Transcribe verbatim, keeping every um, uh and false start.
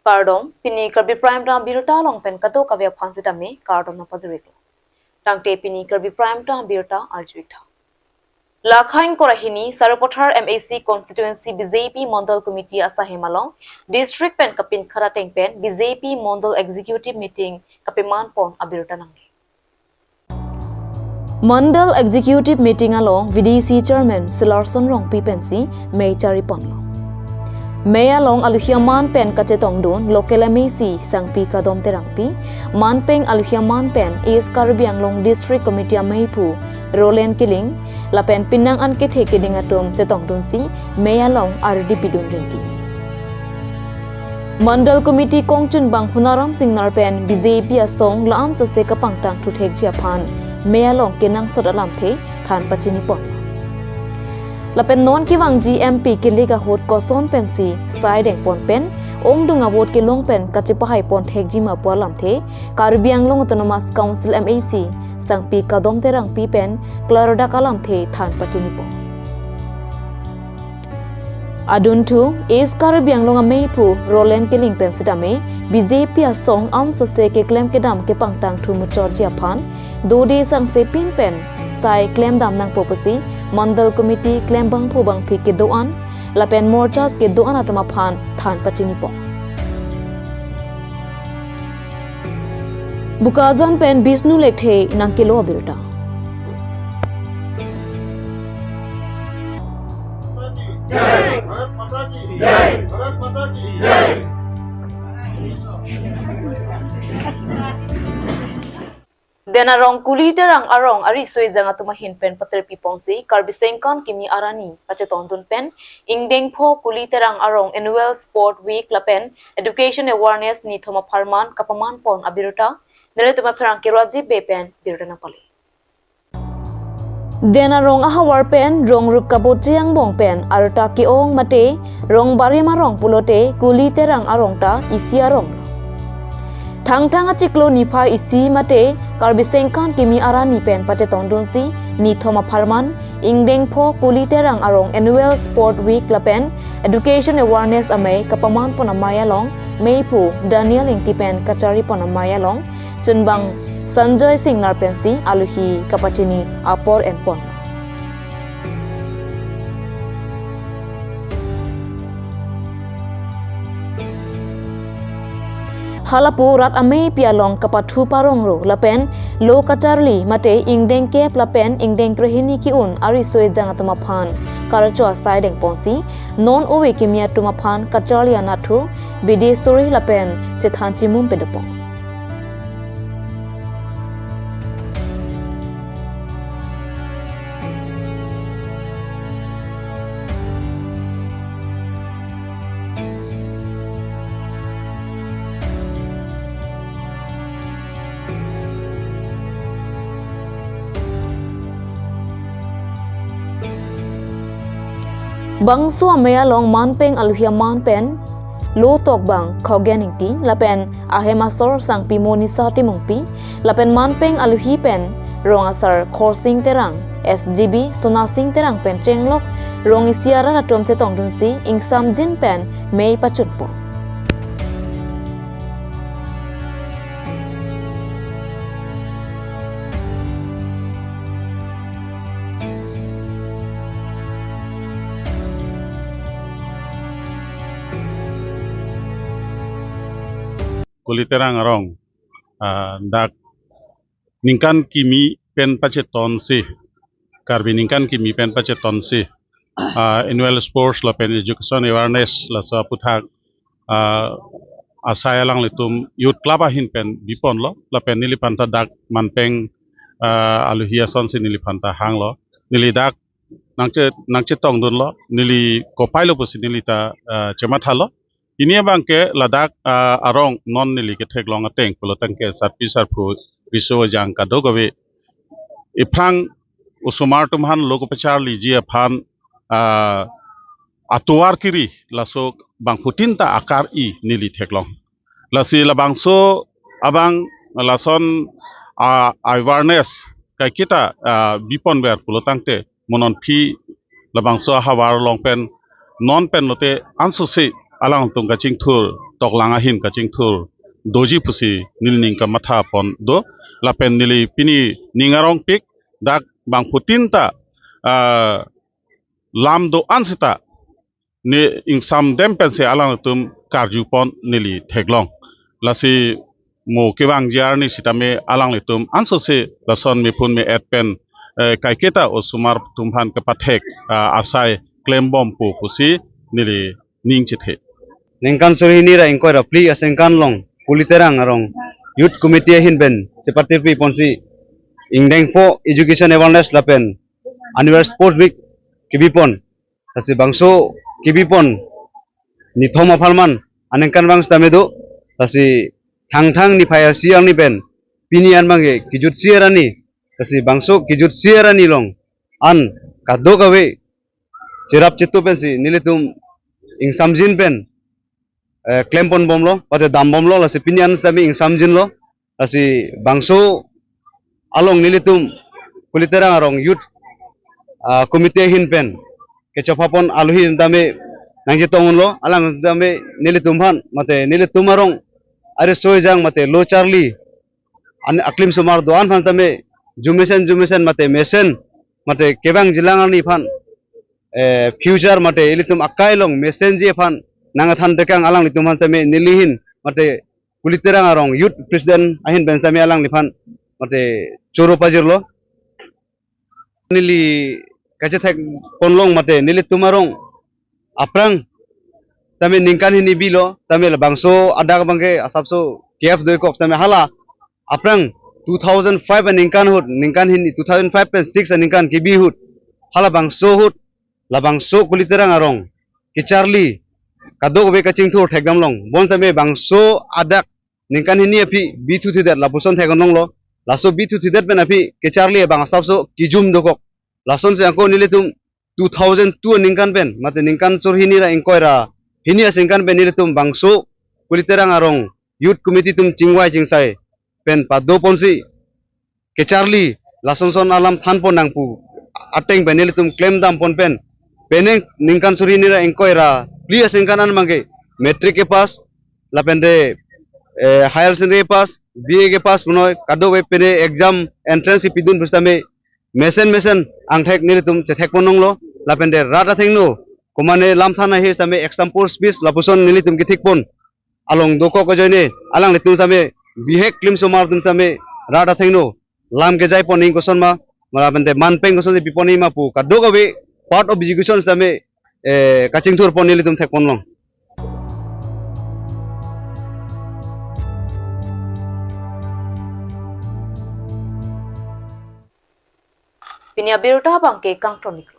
Kardom, pini Karbi Prime Time abirta along pen kadokave aphan sitame kardom nangpajir-iklo. Tangte pini Karbi Prime Time abirta arju-ik tha. Lakhain Korahini, Sarupathar M A C constituency B J P Mondol Committee asaihem along district pen kapinkhat ateng pen B J P Mondol Executive Meeting kapeman pon abirta nangle. Mondol Executive Meeting along V D C Chairman Silarson Rongpi pensi mei chari ponlo. Mei along alohi aman pen kachetongdun local M A C Sangpi Kadom Terangpi, manpeng alohi aman pen East Karbi Anglong District Committee ameiphu Roland Killing, lapen penang an kethe keding atum chetongdunsi mei along ardi pidun rinti. Mondol Committee kongchunbang Hunaram Singnar pen B J P asong la-an sose kapangtang thuthekji aphan mei along kenangsot alamthe than pachini pon. Lapen non kevangji M P kelik ahut koson pensi sai dengpon pen ongdung a-vote kelong pen kachepahai pon thekji ma pu alamthe Karbi Anglong Autonomous Council M A C Sangpi Kadom Terangpi pen klardak alamthe than pachini pon. Adunthu, East Karbi Anglong ameiphu Roland Killing pen sitame B J P asong an sose keklem kedam kepangtang thu muchotji aphan dode sangse pin pen sai klemdam nangpo pusi Mondol Committee klembangpo bangphi kedo-an lapen morchas kedo-an atum aphan than pachini pon. Bokajan pen Bishnu Lekthe nangkelo abirta. Den Arong Kuli Terang Arong ariso ejang atum ahin pen patirpi ponsi Karbi Sengkan Kimi Arani pachetongdun pen ingdeng pho Kuli Terang Arong Annual Sport Week lapen Education Awareness nithom apharman kapaman pon abirta nelitum apherangke Rajiv Bey pen birta nangpale. Den Arong ahavar pen rong rup kabotji angbong pen arta ke-ong mate rong barim arong pulote Kuli Terang Arong ta isi arong. Thangthang achiklo niphai isi mate Karbi Sengkan Kimi Arani pen pachetongdunsi nithom apharman ingdeng pho Kuli Terang Arong Annual Sport Week lapen Education Awareness amei kapaman pon amei along meiphu Daniel Ingti pen kachari pon amei along chunbang Sanjoy Singnar pensi alohi kapachini apor en pon. Halapu rat ameipi along kapathu parongro lapen lo kacharli mate ingdeng kep lapen ingdeng krehini ke-un ariso ejang atum aphan karcho asai dengponsi non ove kimi atum aphan kacharli anatthu bidi suri lapen chethan chimum pedopon. Bangso amei along manpeng alohi aman pen lo tokbang Khogen Ingti lapen ahem asor Sangpi Monisa Timungpi lapen manpeng alohi pen rong asar Khorsing Terang, S G B Sonasing Terang pen chenglok rong isi arat atum chetongdunsi ingsamjin pen mei pachunpo. Kuli Terang Arong, ah, dak ningkan kimi pen pachetonsi, Karbi ningkan kimi pen pachetonsi, ah, annual sports lapen education awareness laso aputhak, ah, asai alanglitum youth club ahin pen biponlo, lapen neliphan ta dak manpeng, ah, alohi asonsi neliphan ta hanglo, neli dak nangche, nangchetongdunlo, neli kopai lo pusi neli ta, ah, chemathalo. Pini abangke ladak, ah, arong non neli ketheklong ateng pulotangte sarpi sarpo riso ejang kadokave ephrang osomar atum aphan lo kapacharliji aphan, ah, atovar kiri laso bangphutin ta akar-i neli theklong. Lasi labangso abang lason, ah, awareness kaiketa, ah, biponver pulotangte mo non aphi labangso ahavar along pen non pen lote ansose alangtum kachingthur toklang ahin kachingthur doji pusi nelining kamatha pon do. Lapen neli pini ning arongpik dak bangphutin ta, ah, lam do-an seta ne ingsamdem pensi alanglitum karju pon neli theklong. Lasi mo kevangji arni sitame alanglitum ansose lason mepun me-et pen, eh, kaiketa osomar atum aphan kepathek, ah, asai klembompo pusi nelining chethe. Ningkan suri hini ra ingkoi ra phli aningkan along Kuliterang arong Youth Committee ahin pen chepatirpi ponsi ingdeng pho education awareness lapen annual sports meet kebi pon. Lasi bangso kebi pon nithom apharman aningkanvang sitame do. Lasi thangthang niphai isi arni pen pini an abangke kejutsi arni. Lasi bangso kejutsi arni along an kadokave cherap chetu pensi nelitum ingsamjin pen, eh, klempon bomlo, mate dambomlo, lasi pini an sitame ingsamjinlo. Lasi bangso along nelitum Kuliterang arong Youth, ah, Committee ahin pen kechopha pon aluhi tame nangchetong unlo, alang tame nelitum aphan mate nelitum arong ari soi jang mate lo charli an aklim somar do-an aphan tame jumesen jumesen mate mesen mate kevangjilang arni aphan, eh, future mate ilitum akai along mesenji aphan nangkethan tekang alanglitum aphan tame neli ahin mate Kuliterang arong Youth President ahin pen tame alangliphan mate choro pajirlo. Neli kachethek ponlong mate nelitum arong aphrang tame ningkan hini bilo, tame labangso adak abangke asapso K F doikok tame hala aphrang two thousand five aningkan ahut, ningkan hini two thousand five pen six aningkan kebi ahut, halabangso ahut labangso Kuliterang arong kecharli kadokave kachingthur thekdamlong. Bonsitame bangso adak ningkan hini aphi bithuthedet lapuson thekdamlonglo. Laso bithuthedet pen aphi kecharli abang asapso kejum dokok. Lasonsi ako nelitum two thousand two aningkan pen mate ningkan suri hini ra ingkoi ra hini aningkan pen nelitum bangso Kuliterang arong Youth Committee atum chingvai chingsai pen pado ponsi kecharli lasonson alam thanpon nangpu ateng pen nelitum klemdam pon pen penang ningkan suri hini ra ingkoi ra phli aningkan an abangke matric kepass lapen de, eh, higher secondary pass, B A kepass punoi kadokave pene exam entrance kepidun pusitame mesen mesen angthek nelitum chethek ponlonglo. Lapen de rat athengno komane lamthan ahe sitame example speech lapuson nelitum kethik pon along dokok ajoine alanglitum sitame bihek klim somar atum sitame rat athengno lam kejai pon ing koson ma, ma lapen de manpeng kosonsi pipon ing ma pu kadokave part of education sitame, eh, kachingthur pon nelitum thek ponlong. Pini abirta abangke kangton iklo.